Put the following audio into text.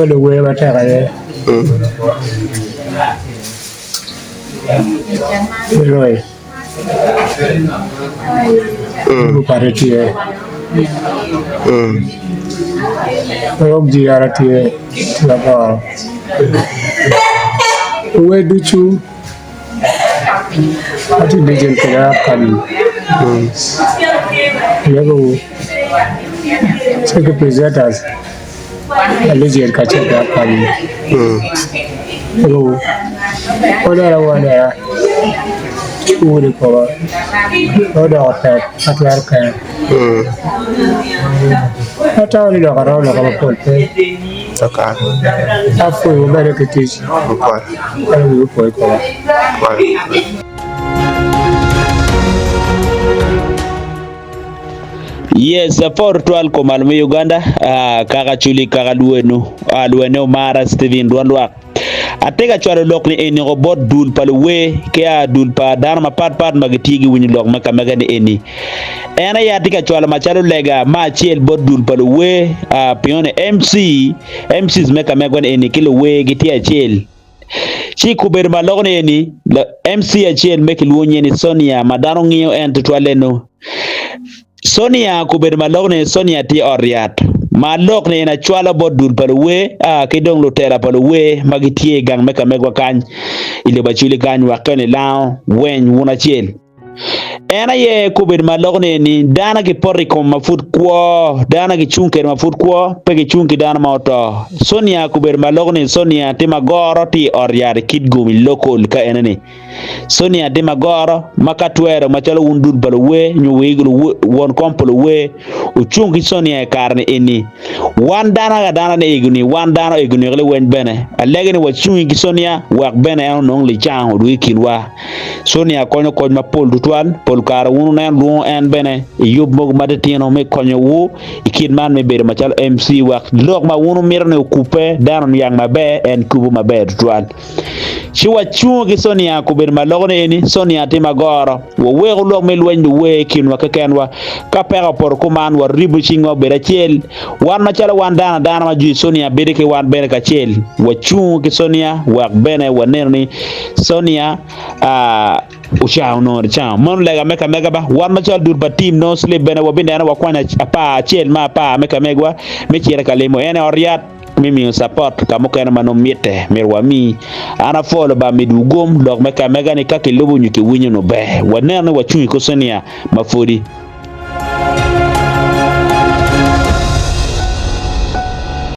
Magi luwer matek aye. Leroy. Gukwate tye. Rok GR tye laboro. Luwer ducu atye legend kwede upcoming. Alego ci ki presenters a legend kacel ki upcoming. Alego onena wu anena wun i koma pe odoko tek atwero kene. Atamo ni lok aromo lok mapol pe. Apwoyo wumedde ki tic. Calo wiwu opo i koma. Yes, apor twal kom al me Uganda, ah, kaka culi kaka lwenu, ah, lwene omara Stephen dwon lwak. Atye ka cwalo lok ni eniko bot dul pa luwer ki a dul pa dano mapat pat ma gitye giwinyo lok me kamege ni eni. En aye atye ka cwalo macalo lega ma acel bot dul pa luwer, ah, pingo ni MC, MCs me kamegwa ni eni ki luwer gitye acel. Ci i kubedo ma loko ni eni, MC acel me kilwongo nyinge ni Sonia ma dano ngiyo en tutwal eno. Sonia kubedo ma loko ni Sonia tye ot yat ma lok ni en acwalo bot dul pa luwer a ki dong lutela pa luwer ma gitye i gang me kamegwa kany i lobo Acholi kany wek kene lango weny wun acel. En aye kobedo ma loko ni ni dano gipoto i kom ma pud kwo, dano gicung kwede ma pud kwo, pe gicung ki dano ma oto. Sonia kobedo ma loko ni Sonia tye ma goro tye i ot yat i Kitgum i lokol ka enoni. Sonia tye ma goro ma ka twero macalo wun dul pa luwer nyo won kom pa luwer wucung ki Sonia i kare ni eni. Wan dano adana ni ego-ni, wan dano ego-ni liweny bene. Alege ni wacungi ki Sonia wek bene en onong licang odwogi i kinwa. Sonia konyo kony mapol tutwal. Pol kare wun wuneno lwongo en bene i yub mogo matitino me konyowu i kit man me bedo macalo MC wek lok ma wun wumito ni okubbe dano oniang maber en kubo maber tutwal. Ci wacungo ki Sonia kobedo ma loko ni eni Sonia tye ma goro. Waweku lok me lweny luwer i kinwa kekenwa. Ka peko opoto kuman waribo cingwa obed acel. Wan macalo wan dano adana ma jwi Sonia bedo ki wan bene kacel, wacungo ki Sonia wek bene waneno ni Sonia ocango onongo nicango. Meno lega me kamega ba. Wan macalo dul pa team No Sleep bene wabineno wakwanyo apar acel me apar me kamegwa me cito ka limo en i ot yat me miyo support ka mukene ma nongo mitte myero wami. An apwolo ba midwu gum lok me kamega ni ka kilubo nyo kiwinyo nongo ber. Waneno ni wacung i kor Sonia ma pwodi.